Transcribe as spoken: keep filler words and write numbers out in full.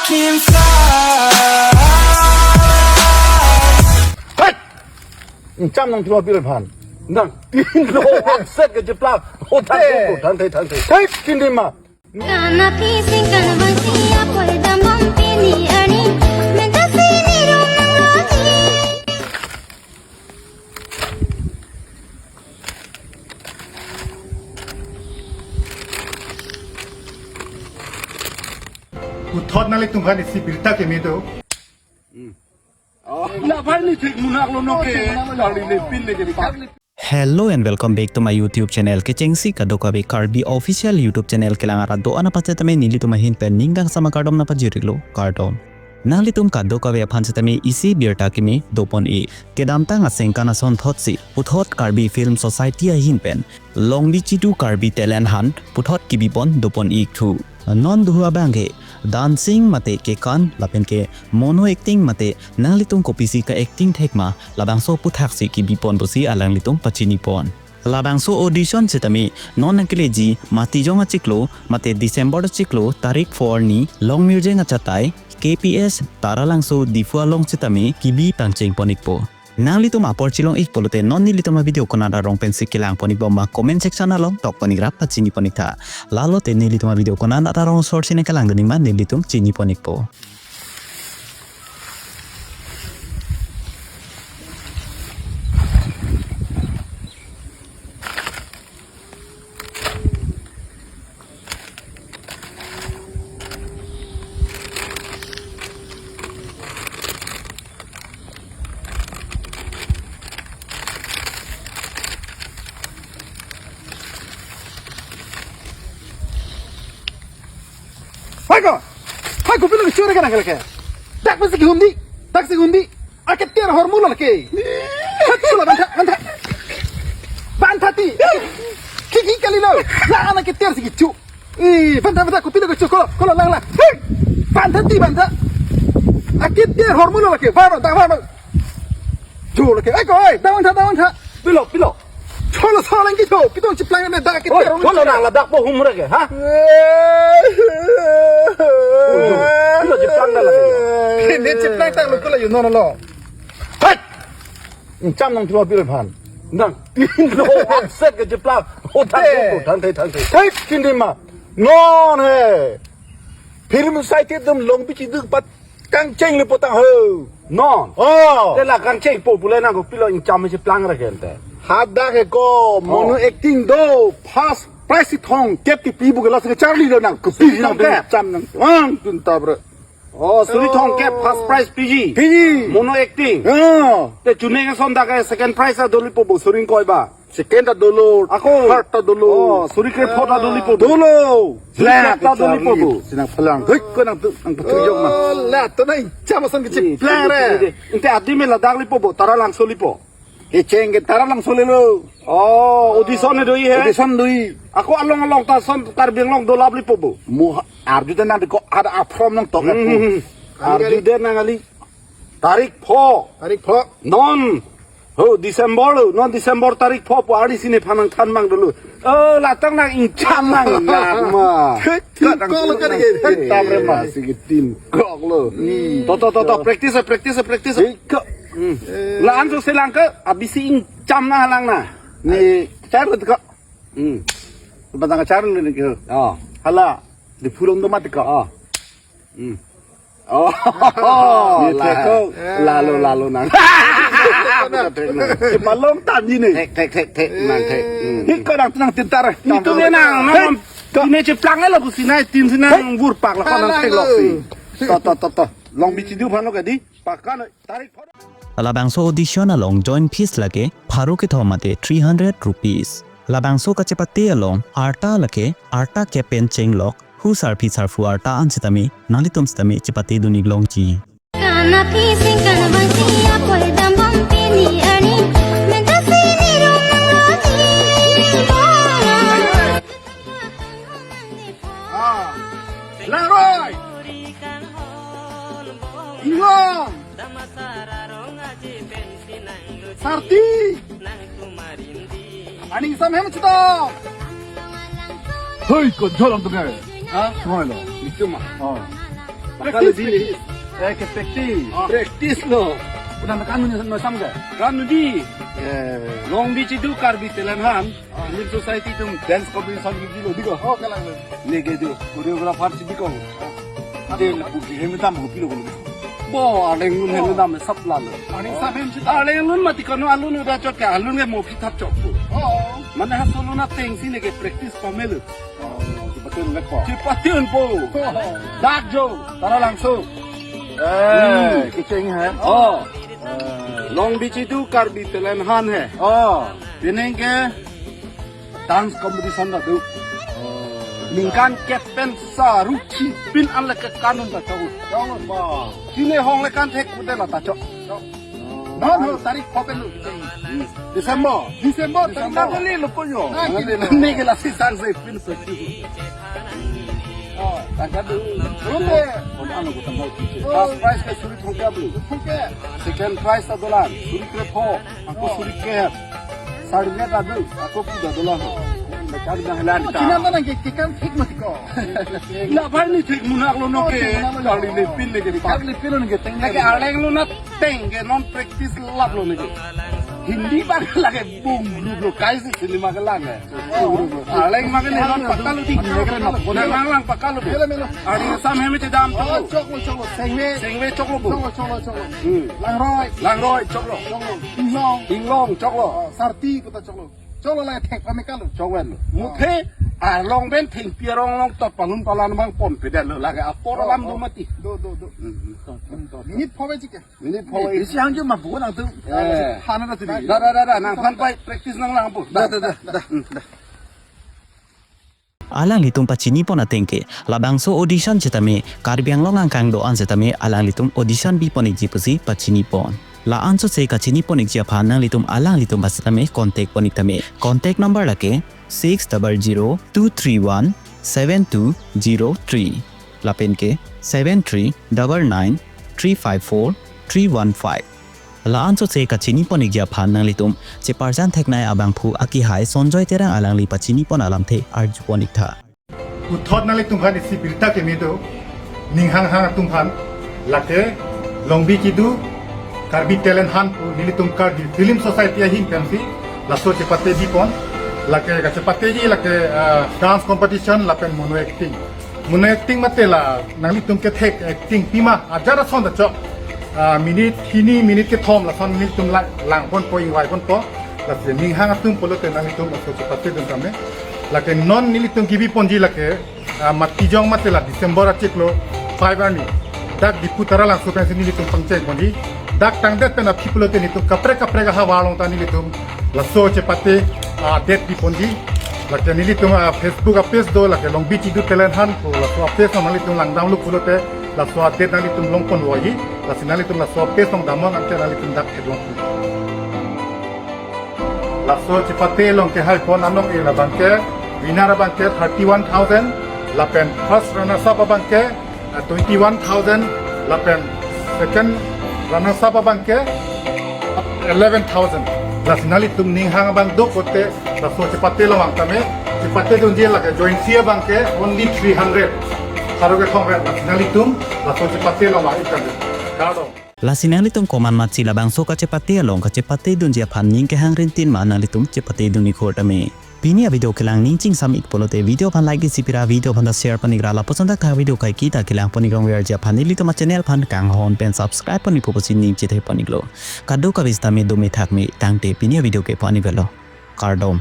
Hei! Cham nang thua pil phan. Nang tin lo akset ke jeplak. O thang thang thang thang. Hei, kin di ma. Kana phi sing kana bang si apoi dam bom pini ani. Menta si ni rum nang roti. Puthot nangli tungkan isi birta keme do. La bhai ni thik munak lo no ke. Charli le pin le ke di. Hello and welcome back to my YouTube channel. Kechengsi kadokave Karbi official YouTube channel kelang arat do-an aphan setame nelitum ahin pen ning kangsam akardom nangpajir-iklo, kardom. Nanglitum kadokave aphan setame isi birta keme dopon-ik. Kedamtang asengkan asonthotsi puthot Karbi Film Society ahin pen Longbi Chidu Karbi Talent Hunt puthot kebipon dopon-ikthu. Non duhu abangke dancing mate kekan lapen ke mono acting mate nanglitum kopisi ke-acting thek ma, labangso aputhaksi kebipon pusi alanglitum pachinipon. Labangso audition setame non nangkeleji Matijong achiklo mate December achiklo tarik four arni Longmirjeng achatai K P S Taralangso Diphu along setame kebi pangchengpon-ikpo. Nanglitum apor chelong-ik pulote non nelitum avideo konat arong pensi kelangpon-ik bom ma comment section along tokpon-ik ra pachinipon-ik tha. Lalote nelitum avideo konat arong sorsi nangkelang dun-ik ma nelitum chinipon-ikpo. Hai ko, hai ko, pilo ke chore kana kala ke. Dak pasi ki hundi, dak si hundi. Aketer hormu lo ke. Hatu lo bantha, bantha. Bantha ti. Ki ki kali lo. La ana keter si kichu. Eh, bantha, bantha, kopi lo kechu, kolo, kolo, lang, lang. Hei! Bantha ti, bantha. Aketer hormu lo ke. Varo, dak varo. Jo lo ke. Ai ko, ai, dak bantha, dak bantha. Pilo, pilo. Cholo, cholo, lang kicho. Pitong chiplang na dak keter hormu. Cholo nang ladak po humra ke, ha? Pilo chiplang na lagi. Ni chiplang tak lo, kolo, you know, no, no. Hai! Cham nang thua pil phan. Nang tin lo akset ke jeplak. O thang thang thang thang. Hei, kin di ma. Non he. Film Society atum Longbi Chidu pat kangcheng le potang ho. Non. Oh. Te la kangchengpo pule nang kopilo ingcham si plang ra kente. Hadak he ko mono acting do first prize si thong kep kipi bu ke la se charli lo nang kopi nang cham nang. Ang tun ta bre. Oh, suri thong kep first prize piji. Piji. Mono acting. Oh. Te chuneng ason dak ke second prize ta dolipo bo suri ingkoi ba. Second ta dolo. Ako. Third ta dolo. Oh, suri krepho ta dolipo bo. Dolo. Suri krepho ta dolipo bo. Sinang phelang. Hei, ko nang tu, nang putri jok ma. Oh, la, to nang chama san kecil. Plang re. Inte adi me ladak lipo bo, Taralangso lipo. Kecheng ke Taralangso lelo. Oh, audition do-i he. Audition do-i. Ako along along ta son Karbi Anglong dolap lipo bo. Mo arju dan nanti ko ada aprom nang tok. Hmm. Arju dan nang ali. Tarik pho. Tarik pho. Non. Ho December lo. Non December tarik pho po ari sini phanang than mang dulu. Oh, latang nang ingcham nang. Nang ma. Tin kok lo kan ke. Tam re ma. Sige tin kok lo. To to to to practice practice practice. Tin kok. Hmm. La anso selang ke abisi ingcham na halang na. Ni char lo ko. Hmm. Batang char lo ni ko. Oh. Hala di pulong do mat ko. Oh. Hmm. Oh. Ni la. Thek ko. Lalo lalo nang. Kepalong tadi ni. Thek thek thek thek nang thek. Hmm. Hik ko nang tenang tintar. Itu ni nang nang. Hei. Ini chiplang lo ku sinai tin sinai vur pak la ko nang thek lok si. To to to to. Longbi Chidu phan lo ke di. Pakan tarik pho. Labangso audition along join fees lake pharo kethom mate three hundred rupees. Labangso kachepate along arta lake arta kep pen chenglok hu sarpi sarpo arta an sitame nanglitum sitame chepate dun-ik longji. Kana phi sing kana bang si apoi dam bom pini ani. Menta si ni rum nang roti. Ah. Langroi. Inglong. Sarti. Aning sam hem chito. Hei, ko jolong tu ngai. Ha? Semua lo. Itu mah. Oh. Kalau di, eh, ke practice. Ah. Practice lo. Udah kan nu sam ke? Kan di. Eh, Longbi Chidu Karbi Talent Hunt. Ah. Film Society atum dance competition di lo, di ko. Oh, kalang lo. Neke do choreographer si di ko. Ah. Ade la buki hem dam buki lo ko. Bo, arleng lun hem dam sap la lo. Arleng sam hem si. Arleng lun mati kono alun udah chot ke alun ke mo ki thap chok po. Oh. Mane ha solo na teng si neke practice pamelo. Oh, chepate un po. Chepate un po. Oh. Dak jo, Taralangso. Eh, hmm. Kecheng hai. Oh. Eh. Longbi Chidu Karbi Talent Hunt hai. Oh. Pining ke dance competition ta do. Oh. Ningkan kep pen sirkep pin an le ke kanun ta chok. Chok ba. Chini hong le kan thek pute la ta chok. Chok. Non ho tarik pho pen lo. December. December, December. Tanggal kali lo po yo. Nah, kali lo. Neke la si sang se pin se. Oh, tanggal dua. Rute. Kon ano ko tanggal tujuh. Oh. First prize ke suri thongkep lo. Thongkep. Second prize ta dolang. Suri krepho. Ako suri kep. Sarine ta do. Ako pu ta dolang. Mekan dah lan ta. China ta nang ke, ke kan thik mati ko. La bhai ni thik munak lo no ke. Oh, thik munak lo. Kali le pin le ke. Kali le pin lo ke teng. Neke arleng lo na teng ke non practice lap lo neke. Hindi bang lake bung lu lo kai si cinema ke lang eh. Arleng ma ke ne non pakka lo di. Nang lang lang pakka lo. Melo, melo. Arleng sam hem che dam chok lo. Oh, chok lo, chok lo. Sengve. Sengve chok lo bo. Chok lo, chok lo, chok lo. Hmm. Langroi. Langroi chok lo. Chok lo. Inglong. Inglong chok lo. Oh, Sarti kota chok lo. Chok lo la thek pame kalo. Chok wen lo. Muthe arlong pen thengpi arong long tot palun palan bang pon pedet lo lake apor alam do mati. Do, do, do. Hmm. Minute pho ve chike. Minute pho ve. Isi hangjo ma bukan ang tu. Eh. Hana na tu. Da, da, da, da. Nang phan pai practice nang lang po. Da, da, da, da. Hmm, da. Alanglitum pachini pon ateng ke, labangso audition setame, Karbi Anglong angkang do-an setame, alanglitum audition bi pon ikji pusi pachini pon. La-an sose kachini pon ikji aphan nanglitum alanglitum ba setame contact pon ik tame. Contact number lake six double zero two three one seven two zero three. Lapen ke seven three double nine three five four three one five. La-an sose kachini pon ikji aphan nanglitum cheparjan theknei abangphu akehai Sonjoy Terang alangli pachini pon alamthe arju pon iktha. Puthot nanglitum aphan isi birta keme do, ning hanghang atum aphan, lake Longbi Chidu Karbi Talent Hunt pu nelitum Karbi Film Society ahin pensi laso chepate bi pon, lake kachepateji lake, ah, dance competition lapen mono acting. Mono acting mate la nanglitum kethek acting pima ajat ason ta chok. Ah, minute hini minute kethom lason nelitum la lang ponpo ingvai ponpo. Lasi ning hang atum pulote nanglitum laso chepate dun tame. Lake non nelitum kebi ponji lake, ah, matijong mate la December achiklo five arni. Dak Diphu Taralangso pensi nelitum pangcheng ponji. Dak tangdet pen aphi pulote nelitum kaprek kaprek ahavar along ta nelitum laso chepate, ah, date bi ponji. Lake nelitum, ah, Facebook a-page do lake Longbi Chidu Talent Hunt pu laso a-page along nelitum langdam lo pulote laso a-date nanglitum long pon voji. Lasi nanglitum laso a-page along damnon anke nanglitum dak theklong pu. Laso chepate along kehai pon anok e labangke, winner abangke thirty-one thousand, lapen first runners up abangke, ah, twenty-one thousand, lapen second runners up abangke eleven thousand. Lasi nanglitum ning hang abang do pulote laso chepate along vang tame, chepate dunji lake jointsi abangke only three hundred. Haro kethom vet, lasi nanglitum laso chepate along vang ik tame. Kardom. Lasi nanglitum komat matsi labangso kachepate along kachepate dunji aphan ning kehang rintin ma nanglitum chepate dun ik hor tame. Pini a-video kelang ning chingsam ik pulote video aphan like isi pira, video aphan ta share pon ikra, lapuson dak tha video kaike ta kelang pon ik rongverji aphan nelitum a-channel aphan kanghon pen subscribe pon ikpo pusi ning chethe pon iklo. Kadokave setame dome thakme tangte pini a-video ke pon iklo. Kardom.